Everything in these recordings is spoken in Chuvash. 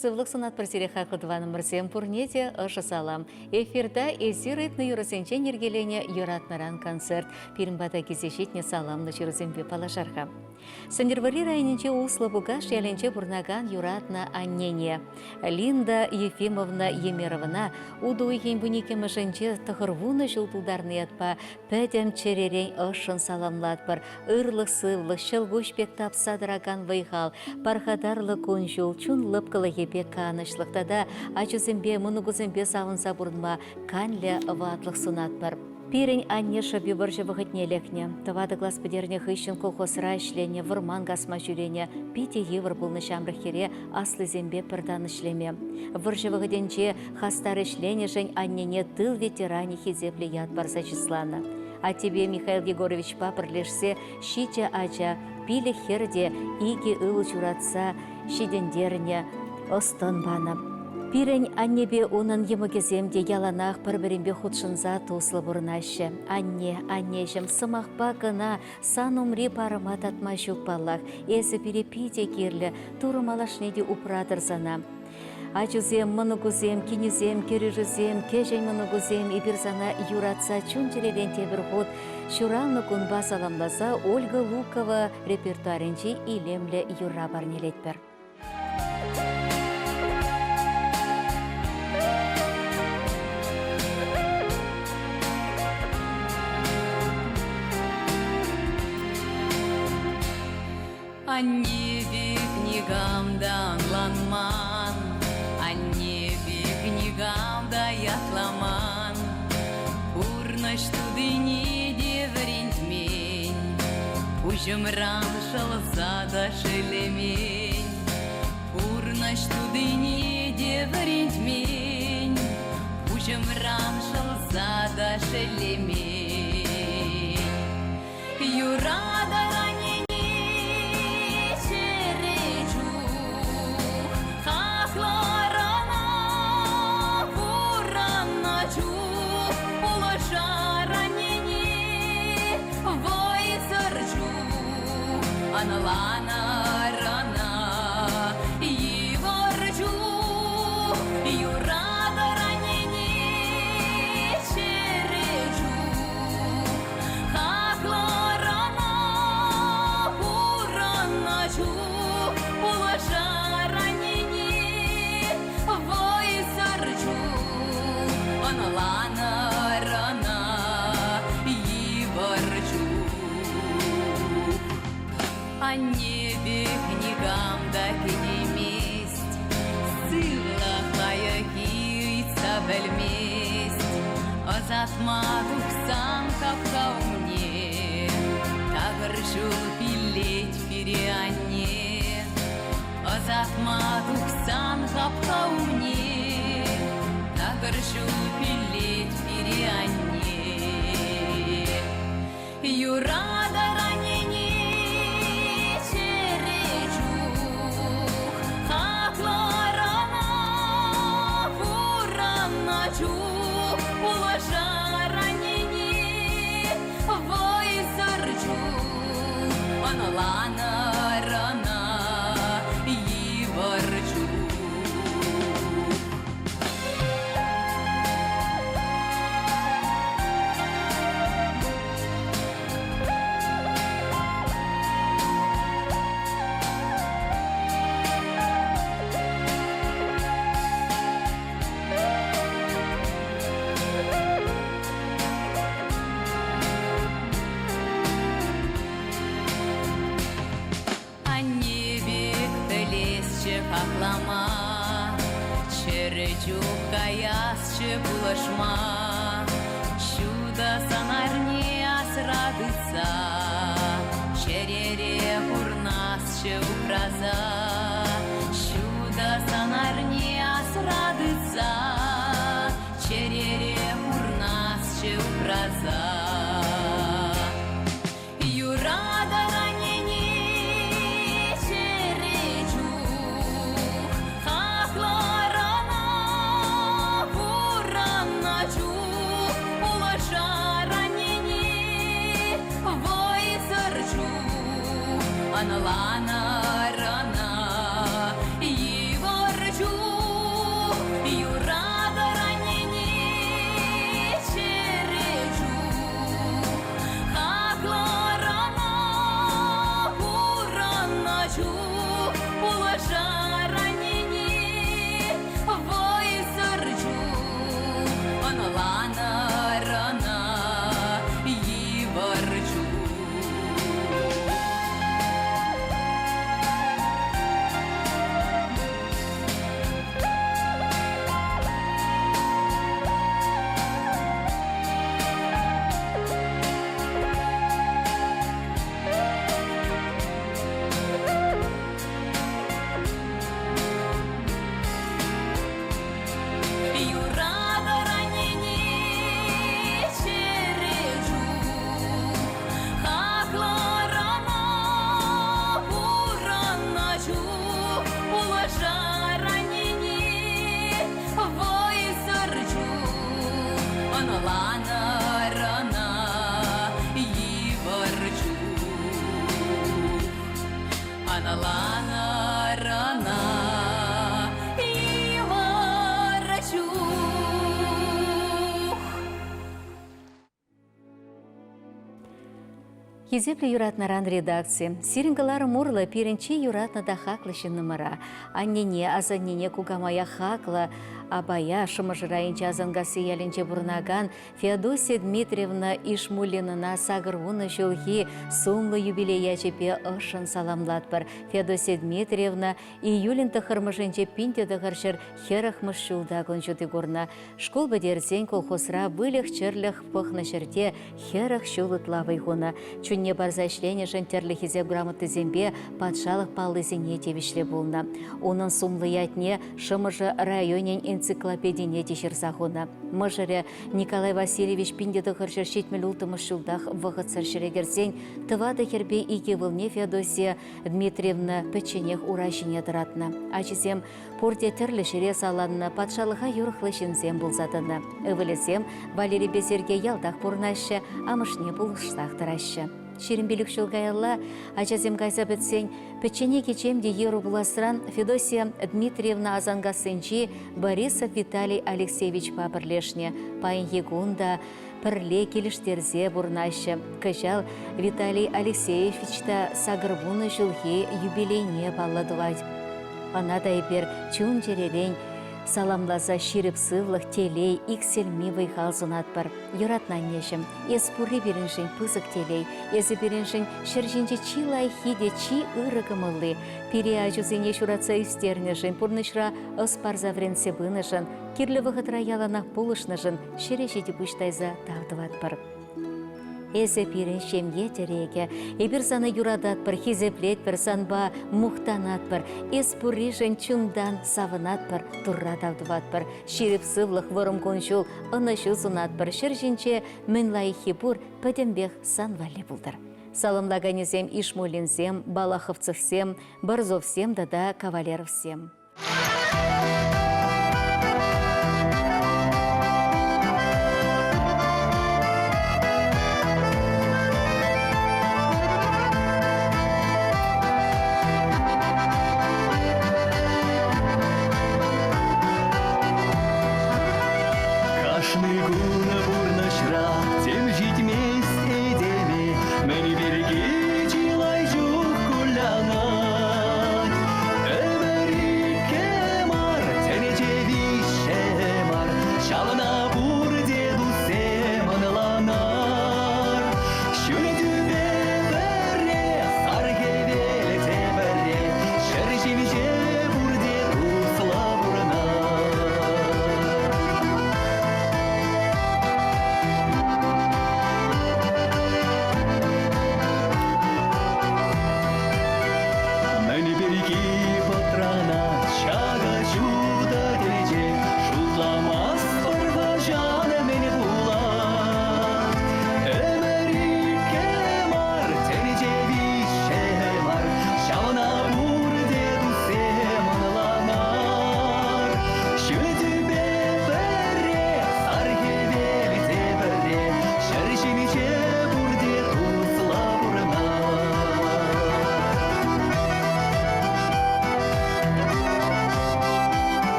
Сывлӑх сунатпӑр сире хаклӑ тӑванӑмӑрсем, пурне те ӑшӑ салам. Эфирта эсир ыйтнӑ юрӑсенчен йӗркеленӗ Юратнӑран концерт. Пирӗн пата килсе ҫитнӗ саламлӑ ҫырусемпе паллашар-ха. Сӗнтӗрвӑрри районӗнчи Услӑ Пукаш ялӗнче пурӑнакан юратнӑ аннене Линда Ефимовна Емеровӑна утӑ уйӑхӗн вуниккӗмӗшӗнче 90 ҫул тултарнӑ ятпа пӗтӗм чӗререн ӑшшӑн саламлатпӑр. Ырлӑх-сывлӑх, ҫӑлкуҫ пек тапса тӑракан вӑй-хал, пархатарлӑ кун-ҫул, чун лӑпкӑлӑхӗпе канӑҫлӑх тата ачусемпе, мӑнукусемпе савӑнса пурӑнма канлӗ ватлӑх сунатпӑр. Пирӗн анне шӑпи вӑрҫӑ вӑхӑтне лекнӗ. Тӑватӑ класс пӗтернӗ хыҫҫӑн колхозра ӗҫленӗ, вӑрман касма ҫӳренӗ. Питӗ йывӑр пулнӑ ҫамрӑк хӗре аслисемпе пӗр тан ӗҫлеме. Вӑрҫӑ вӑхӑтӗнче хастар ӗҫленӗшӗн аннене тыл ветеранӗ хисеплӗ ят парса чысланӑ. Аттепе Михаил Егоровичпа пӗрлешсе ҫичӗ ача, пилӗк хӗр те икӗ ывӑл ҫуратса ҫитӗнтернӗ, ӑс-тӑн панӑ. Пирӗн аннепе унӑн йӑмӑкӗсем те яланах пӗр-пӗринпе хутшӑнса туслӑ пурӑнаҫҫӗ. Анне, аннеҫӗм, сӑмахпа кӑна сан умри парӑма татма ҫук паллах. Эсӗ пире питӗ кирлӗ, Турӑ малашне те упратӑр сана. Ачусем, мӑнукусем, кинӗсем, кӗрӳшӗсем, кӗҫӗн мӑнукусем, эпир сана юратса чун-чӗререн тепӗр хут ҫуралнӑ кунпа саламласа Ольга Лукова репертуарӗнчи илемлӗ юрра парнелетпӗр. Анне пек никам та ӑнланман, анне пек никам та ятламан. Пурнӑҫ тутине те вӗрентмен, пуҫӑмран шӑлса та шеллемен. Пурнӑҫ тутине те вӗрентмен, пуҫӑмран шӑлса та шеллемен. Юратӑр аннене чӗре чух, хаклӑр ӑна пурӑннӑ чух, пулӑшар аннене вӑйсӑр чух, ӑнланӑр ӑна йывӑр чух, юратӑр аннене чӗре чух. Хаклӑрана пурӑннӑ чух пулӑшар аннене вӑйсӑр чух ӑнланӑр ӑна йывӑр чух. Анне пек никам та кӗтеймест, сывлӑх лайӑххи ыйтса пӗлмест. Ӑсатма тухсан хапха умне такӑр ҫул пиллет пире анне. Ӑсатма тухсан хапха умне такӑр ҫул пиллет пире анне. Юратӑр аннене чӗре чух, хаклӑр ӑна пурӑннӑ чух, пулӑшар аннене вӑйсӑр чух, ӑнланӑр ӑна йывӑр чух. Анне пек пӗлесчӗ хаклама, Чӗрӗ чух каясчӗ пулӑшма. Ҫутӑ сӑнарне асра тытса, Чӗрере пурнасчӗ упраса. Ҫутӑ сӑнарне асра тытса, Чӗрере пурнасчӗ упраса. Юратӑр аннене чӗре чух, хаклӑр ӑна пурӑннӑ чух, пулӑшар аннене вӑйсӑр чух, ӑнланӑр ӑна. Хисеплӗ юратнӑран редакци, сирӗн кӑларӑм урлӑ пирӗн чи юратнӑ та хаклӑ ҫыннӑмӑра, аннене, асаннене, кукамая хаклӑ апая Шӑмӑршӑ районӗнчи Асанкасси ялӗнче пурӑнакан Феодосия Дмитриевна Ишмуллинӑна 80 ҫулхи сумлӑ юбилей ячӗпе ӑшшӑн саламлатпӑр. Феодосия Дмитриевна июлӗн тӑххӑрмӗшӗнче 1940-мӗш ҫулта кун ҫути курнӑ. Шкул пӗтерсен колхозра выльӑх-чӗрлӗх пӑхнӑ ҫӗрте 40 ҫул ытла вӑй хунӑ. Чунне парса ӗҫленӗшӗн тӗрлӗ хисеп грамотисемпе патшалӑх паллисене тивӗҫлӗ пулнӑ. Унӑн сумлӑ ятне Шӑмӑршӑ районӗн энциклопедине те ҫырса хунӑ. Мӑшӑрӗ Николай Васильевич 1976 ҫултах вӑхӑтсӑр ҫӗре кӗрсен тӑватӑ хӗрпе икӗ ывӑлне Феодосия Дмитриевна пӗчченех ура ҫине тӑратнӑ. Ачисем пурте тӗрлӗ ҫӗре саланнӑ, патшалӑха юрӑхлӑ ҫынсем пулса тӑнӑ. Ывӑлӗсем Валерипе Сергей ялтах пурӑнаҫҫӗ, амӑшне пулӑшсах тӑраҫҫӗ. 25 ҫул каялла ачасем кайса пӗтсен пӗччене кичем те йывӑр пуласран Федосия Дмитриевна Асанкассинчи Борисов Виталий Алексеевичпа пӗрлешнӗ. Паянхи кун та пӗрле килӗштерсе пурӑнаҫҫӗ. Кӑҫал Виталий Алексеевич та 80 ҫулхи юбилейне паллӑ тӑвать. Ӑна та эпир чун-чӗререн саламласа ҫирӗп сывлӑх, телей, иксӗлми вӑй-хал сунатпӑр. Юратнӑ аннеҫӗм, эс пурри пирӗншӗн пысӑк телей. Эсӗ пирӗншӗн ҫӗр ҫинче чи лайӑххи те чи ырӑ кӑмӑлли. Пире ачусене ҫуратса ӳстернӗшӗн, пурнӑҫра ӑс парса вӗрентсе пынӑшӑн, кирлӗ вӑхӑтра яланах пулӑшнӑшӑн ҫӗре ҫити пуҫ тайса тав тӑватпӑр. Эсӗ пирӗн ҫемье тӗрекӗ. Эпир сана юрататпӑр, хисеплетпӗр, санпа мухтанатпӑр. Эс пурришӗн чунтан савӑнатпӑр, Турра тав тӑватпӑр. Ҫирӗп сывлӑх, вӑрӑм кун-ҫул, ӑнӑҫу сунатпӑр. Ҫӗр ҫинче мӗн лайӑххи пур, пӗтӗмпех сан валли пултӑр. Саламлаканӗсем Ишмуллинсем, Балаховцевсем, Борзовсем тата Кавалеровсем. Кашни кун пурнӑҫра тем ҫитмест этеме, мӗн пирки чылай чух кулянать. Ӗмӗр иккӗ.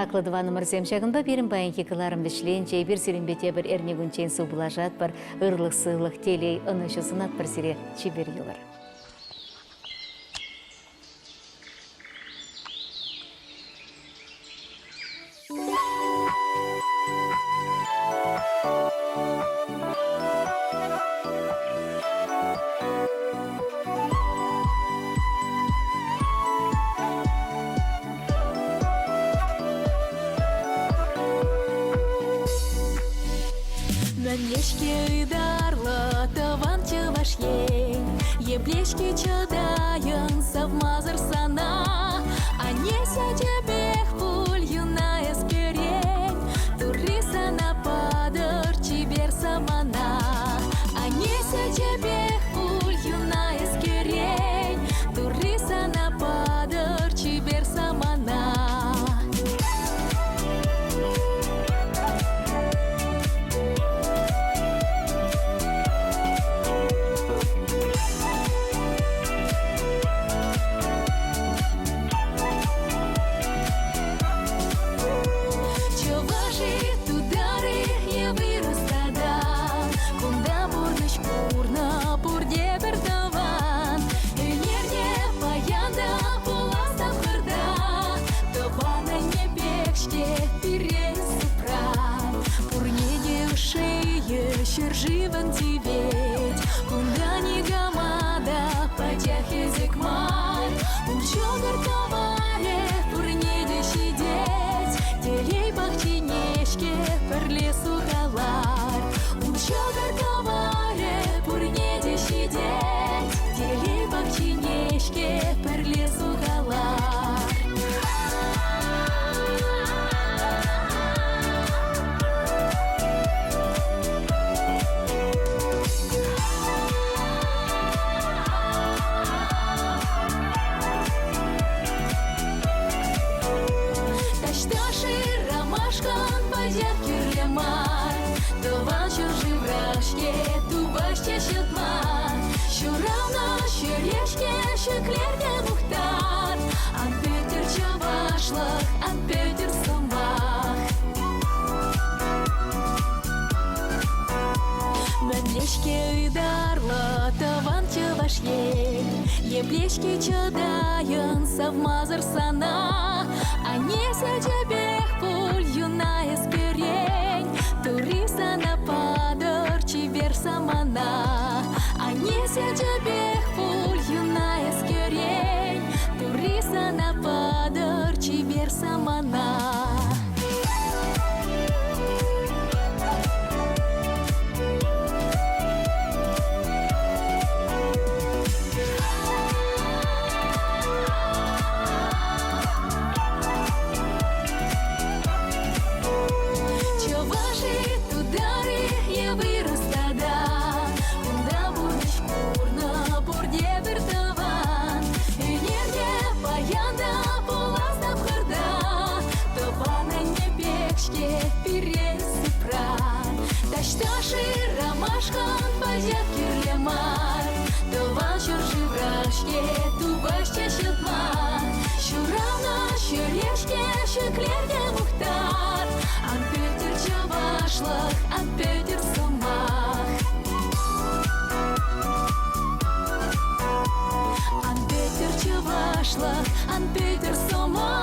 Хаклӑ тӑванӑмӑрсем, ҫакӑнпа пирӗн паянхи кӑларӑм вӗҫленчӗ. Эпир сирӗнпе тепӗр эрнекунччен сывпуллашатпӑр. Ырлӑх-сывлӑх, телей, ӑнӑҫу сунатпӑр сире. Чипер юлӑр. Мӗнле-ҫке ытарлӑ тӑван Чӑваш Ен, Епле-ҫке чӑтайӑн савмасӑр сана. Анне сачӗпех пуль юна эс кӗрен, Турри сана патӑр чипер самана. Анне сачӗпех пуль юна эс кӗрен, Турри сана патӑр чипер самана. Чӑваши, тутары е вырӑс тата, Кунта пурнӑҫ курнӑ пурте пӗр тӑван. Ӗнер те, паян та пулас тапхӑрта Тӑван анне пек-ҫке пире супра. Пурне те шейӗ ҫӗршывӑн тивет, Кунта никама та пачах хӗсӗк мар. Ҫӑкӑр тӑварӗ пурне те ҫитет, Телей пахчине-ҫке пӗрле сухалар. Ҫӑкӑр тӑварӗ пурне те ҫитет, Телей пахчине-ҫке пӗрле сухалар. Таҫта шырамашкӑн пачах кирлӗ мар. Тӑван ҫӗршывра-ҫке тупаҫҫӗ ҫӑтма. Ҫуралнӑ ҫӗре-ҫке ҫӗклерне мухтар. Ан пӗтӗр чӑвашлӑх, ан пӗтӗр сӑмах. Мӗнле-ҫке ытарлӑ тӑван Чӑваш Ен, Епле-ҫке чӑтайӑн савмасӑр сана. Анне сачӗпех пуль юна эс кӗрен, Тури сана патӑр чипер самана. Анне сачӗпех пуль юна эс кӗрен, Тури сана патӑр чипер самана. Чӑваши, тутары е вырӑс тата, Кунта пурнӑҫ курнӑ пурте пӗр тӑван. Ӳнер те, паян та пулас тапхӑрта, Тӑван анне пек-ҫке пире сыпра. Таҫта шырамашкӑн пачах кирлӗ мар. Тӑван ҫӗршывра-ҫке тупаҫҫӗ ҫӑтма. Ҫуралнӑ ҫӗре-ҫке ҫӗклерне мухтар. Ан пӗтӗр чӑвашлӑх, ан пӗтӗр сӑмах. Ан пӗтӗр чӑвашлӑх, ан пӗтӗр сӑмах.